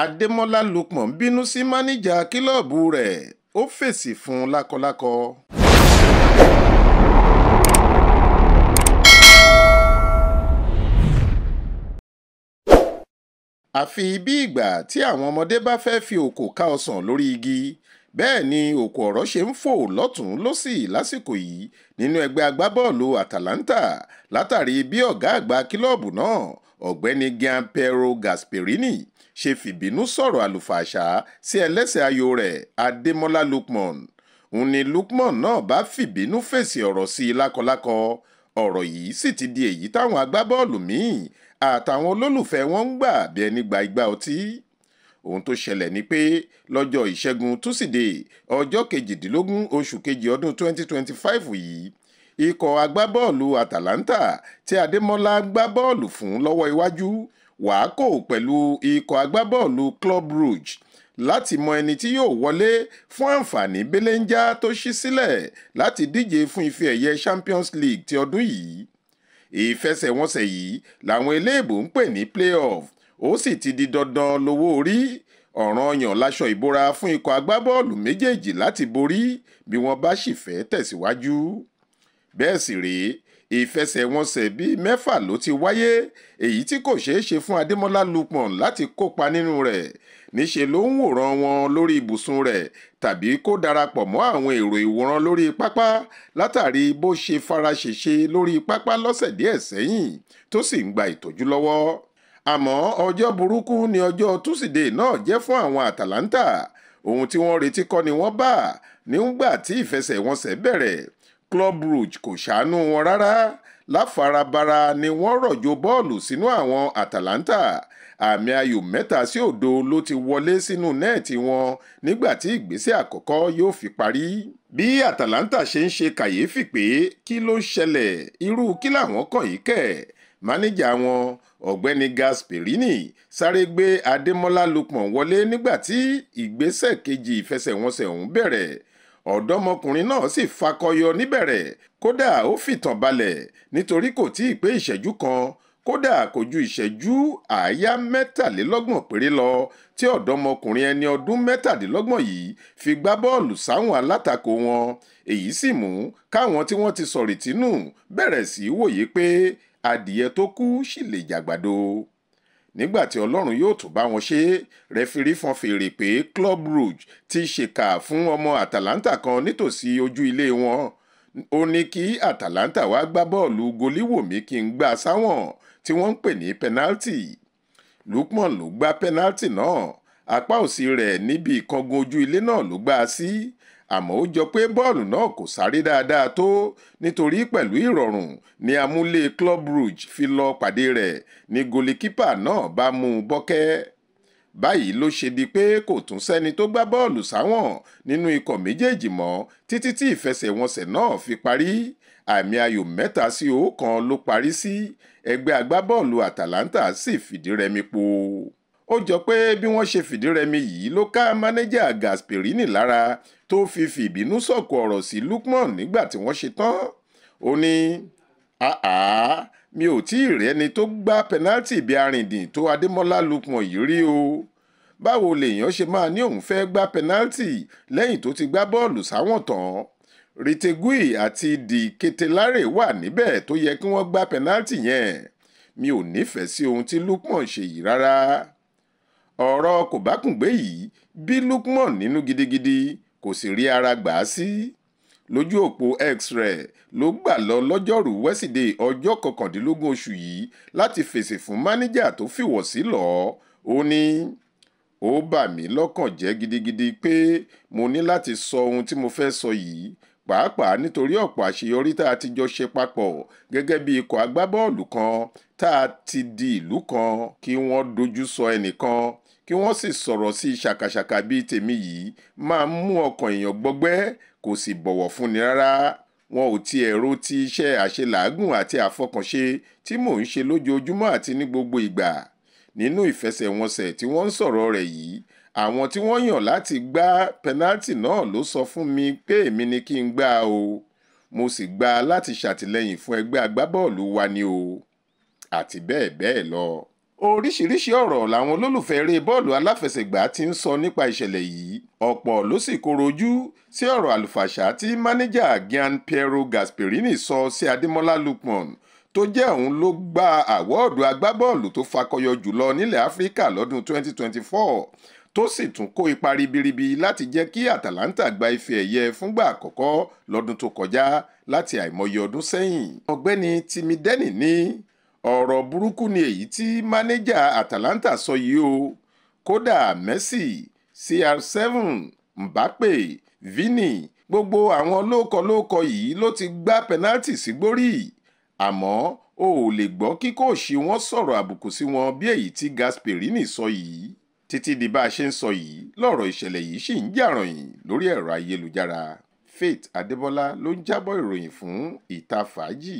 Adémọ́lá Lukman bínú sí máníjà kílọ́ọ̀bù rẹ̀, ó fèsì fún un lákọlákọ. Àfi bí ìgbà tí àwọn ọmọdé bá fẹ́ fi òkò ká ọsàn lórí igi, bẹ́ẹ̀ ni òkò ọ̀rọ̀ ṣe ń fò lọ́tùn lósì lásìkò yìí nínú ẹgbẹ́ agbábọ́ọ̀lù Atalanta látàrí bí ọ̀gá àgbà kílọ́ọ̀bù náà, ọ̀gbẹ́ni Gianpiero Gasperini, ṣe fìbínú sọ̀rọ̀ àlùfàǹsá sí ẹlẹ́sẹ̀ ayò rẹ̀ Adémọ́lá Lukman. Ń ní Lukman náà bá fìbínú fèsì ọ̀rọ̀ sí i lákọlákọ. Ọ̀rọ̀ yìí sì ti di èyí táwọn agbábọ́ọ̀lù míì àtàwọn olólùfẹ́ wọn ń gbà bí ẹni gba igbá ọtí. Ohun tó ṣẹlẹ̀ ni pé lọ́jọ́ Ìṣẹ́gun Túsídẹ̀ẹ́, ọjọ́ 18 oṣù kejì ọdún 2025 yìí, ikọ̀ agbábọ́ọ̀lù Atalanta tí Adémọ́lá gbá bọ́ọ̀lù fún lọ́wọ́ iwájú wàá kò pẹ̀lú ikọ̀ agbábọ́ọ̀lù Club Brugge láti mọ ẹni tí yóò wọlé fún àǹfààní belenja tó ṣí sílẹ̀ láti díje fún ife ẹ̀yẹ Champions League ti ọdún yìí. Ìfẹsẹ̀wọnsẹ̀ yìí làwọn eléèbó ń pè ní play-off, ó sì ti di dandan lówó orí ọ̀ranyàn láṣọ ìbora fún ikọ̀ agbábọ́ọ̀lù méjèèjì láti borí bí wọ́n bá sì fẹ́ tẹ̀síwájú. Bẹ́ẹ̀ sì rèé, ìfẹsẹ̀wọnsẹ̀ bíi 6 ló ti wáyé, èyí tí kò ṣeé ṣe fún Adémọ́lá Lukman láti kópa nínú rẹ̀. Níṣe ló ń wòran wọn lórí ibùsùn rẹ̀ tàbí kó darapọ̀ mọ́ àwọn èrò ìwòran lórí pápá látàrí bó ṣe faraṣèṣe lórí pápá lọ́sẹ̀ díẹ̀ sẹ́yìn tó sì ń gba ìtọ́jú lọ́wọ́. Àmọ́ ọjọ́ burúkú ni ọjọ́ Túsídẹ̀ẹ́ náà jẹ́ fún àwọn Atalanta. Ohun tí wọ́n retí kọ́ ni wọ́n bá nígbà tí ìfẹsẹ̀wọnsẹ̀ bẹ̀rẹ̀. Club Brugge kò ṣàánú wọn rárá. Láfarabara ni wọ́n rọ̀jò bọ́ọ̀lù sínú àwọn Atalanta. Àmì ayò 3-0 ló ti wọlé sínú nẹ́ẹ̀tì wọn nígbà tí ìgbésẹ̀ àkọ́kọ́ yóò fi parí. Bí Atalanta ṣe ń ṣe kàyéfì pé kí ló ń ṣẹlẹ̀, irú kí làwọn kàn yìí kẹ̀. Máníjà wọn, ọ̀gbẹ́ni Gasperini, sáré gbé Adémọ́lá Lukman wọlé nígbà tí ìgbésẹ̀ kejì ìfẹsẹ̀wọnsẹ̀ ọ̀hún bẹ̀rẹ̀. Ọ̀dọ́mọkùnrin náà sì fakọyọ níbẹ̀rẹ̀, kódà ó fìtàn balẹ̀ nítorí kò tíì pé ìṣẹ́jú kan, kódà kò ju ìṣẹ́jú àáyá 33 péré lọ tí ọ̀dọ́mọkùnrin ẹni ọdún 27 yìí fi gbá bọ́ọ̀lù sáwọn alátakò wọn. Èyí sì mú káwọn tí wọ́n ti sọ̀rètí nù bẹ̀rẹ̀ sí í wòye pé adìyẹ tó kú sì lè jàgbàdo. Nígbà tí Ọlọ́run yóò tún bá wọn ṣe, rẹfirí fọn fèrè pé Club Brugge ti ṣèkà fún ọmọ Atalanta kan nítòsí ojú ilé wọn. Ó ní kí Atalanta wá gbá bọ́ọ̀lù goliwomi kí n gbá sáwọn tí wọ́n ń pè ní penalty. Lukman ló gbá penalty náà, apá òsì rẹ̀ níbi ìkángun ojú ilé náà ló gbá a sí. Àmọ́ ó jọ pé bọ́ọ̀lù náà kò sáré dáadáa tó, nítorí pẹ̀lú ìrọ̀rùn ni amúlé Club Brugge fi lọ pàdé rẹ̀ ní golikípà náà bá mú un bọ́kẹ́. Báyìí ló ṣe di pé kò tún sẹ́ni tó gbá bọ́ọ̀lù sáwọn nínú ikọ̀ méjèèjì mọ́ títí tí ìfẹsẹ̀wọnsẹ̀ náà fi parí. Àmì ayò 3-1 ló parí sí, ẹgbẹ́ agbábọ́ọ̀lù Atalanta sì fìdí rẹmi po. Ó jọ pé bí wọ́n ṣe fìdí rẹmi yìí ló ká mánéjà Gasperini lára tó fi fìbínú sọ̀kò ọ̀rọ̀ sí Lukman nígbà tí wọ́n ṣe tán. Ó ní, "Àá, mi ò tí ì rẹ́ni tó gbá pẹnáltì bí arìndìn tó Adémọ́lá Lukman yìí rí o. Báwo lèèyàn ṣe máa ní òun fẹ́ gbá pẹnáltì lẹ́yìn tó ti gbá bọ́ọ̀lù sáwọn tán? Retegui àti Di Ketelare wà níbẹ̀ tó yẹ kí wọ́n gbá pẹnáltì yẹn. Mi ò nífẹ̀ẹ́ sí ohun tí Lukman ṣe yìí rárá." Ọ̀rọ̀ kòbákùngbé yìí bí Lukman nínú gidigidi, kò sì rí ara gbà á sí. Lójú òpó X rẹ̀ ló gbà lọ lọ́jọ́rùú Wẹ́sídẹ̀ẹ́ ọjọ́ 19 oṣù yìí láti fèsì fún máníjà tó fìwọ̀sí lọ̀. Ó ní, "Ó bà mí lọ́kàn jẹ́ gidigidi pé mo ní láti sọ ohun tí mo fẹ́ sọ yìí, pàápàá nítorí ọ̀pọ̀ àṣeyọrí tá a ti jọ ṣe papọ̀ gẹ́gẹ́ bí ikọ̀ agbábọ́ọ̀lù kan tá a ti di ìlú kan, kí wọ́n dojú sọ ẹnìkan, kí wọ́n sì sọ̀rọ̀ sí ṣàkàṣàkà bíi tèmi yìí máa ń mú ọkàn èèyàn gbọgbẹ́, kò sì bọ̀wọ̀ fúnni rárá. Wọn ò tiẹ̀ ro ti iṣẹ́ àṣelàágùn àti àfọkànṣe tí mò ń ṣe lójoojúmọ́ àti ní gbogbo ìgbà." Nínú ìfẹsẹ̀wọnsẹ̀ tí wọ́n ń sọ̀rọ̀ rẹ̀ yìí, àwọn tí wọ́n yàn láti gbá pẹnáltì náà ló sọ fún mi pé èmi ni kí n gbá o. Mo sì gbá a láti ṣàtìlẹ́yìn fún ẹgbẹ́ agbábọ́ọ̀lù wa ni o. Àti bẹ́ẹ̀ bẹ́ẹ̀ lọ. Oríṣiríṣi ọ̀rọ̀ làwọn olólùfẹ́ eré bọ́ọ̀lù aláfẹsẹ̀gbá ti ń sọ nípa ìṣẹ̀lẹ̀ yìí. Ọ̀pọ̀ ló sì koro ojú sí ọ̀rọ̀ àlùfàǹsá tí mánéjà Gian Piero Gasperini sọ sí Ademola Lookman, tó jẹ́ òun ló gba àwọ́ọ̀dù agbábọ́ọ̀lù tó fakọyọ jùlọ nílẹ̀ Áfíríkà lọ́dún 2024, tó sì tún kó ipa ribiribi láti jẹ́ kí Atalanta gba ife ẹ̀yẹ fúngbà àkọ́kọ́ lọ́dún tó kọjá láti àìmọye ọdún sẹ́yìn. Ọ̀gbẹ́ni Timi Denny ní ọ̀rọ̀ burúkú ni èyí tí mánéjà Atalanta sọ yìí o. Kódà Messi, CR7, Mbappe, Vini, gbogbo àwọn lóókọ-lóókọ yìí ló ti gbá pẹnáltì sígbórí, àmọ́ o ò lè gbọ́ kí kóòṣì wọn sọ̀rọ̀ àbùkù sí wọn bí èyí tí Gasperini sọ yìí. Títí di bá a ṣe ń sọ yìí lọ́rọ̀ ìṣẹ̀lẹ̀ yìí ṣì ń jà ròhìn lórí ẹ̀rọ ayélujára. Faith Adébọlá ló ń jábọ̀ ìròyìn fún Ìta Fàájì.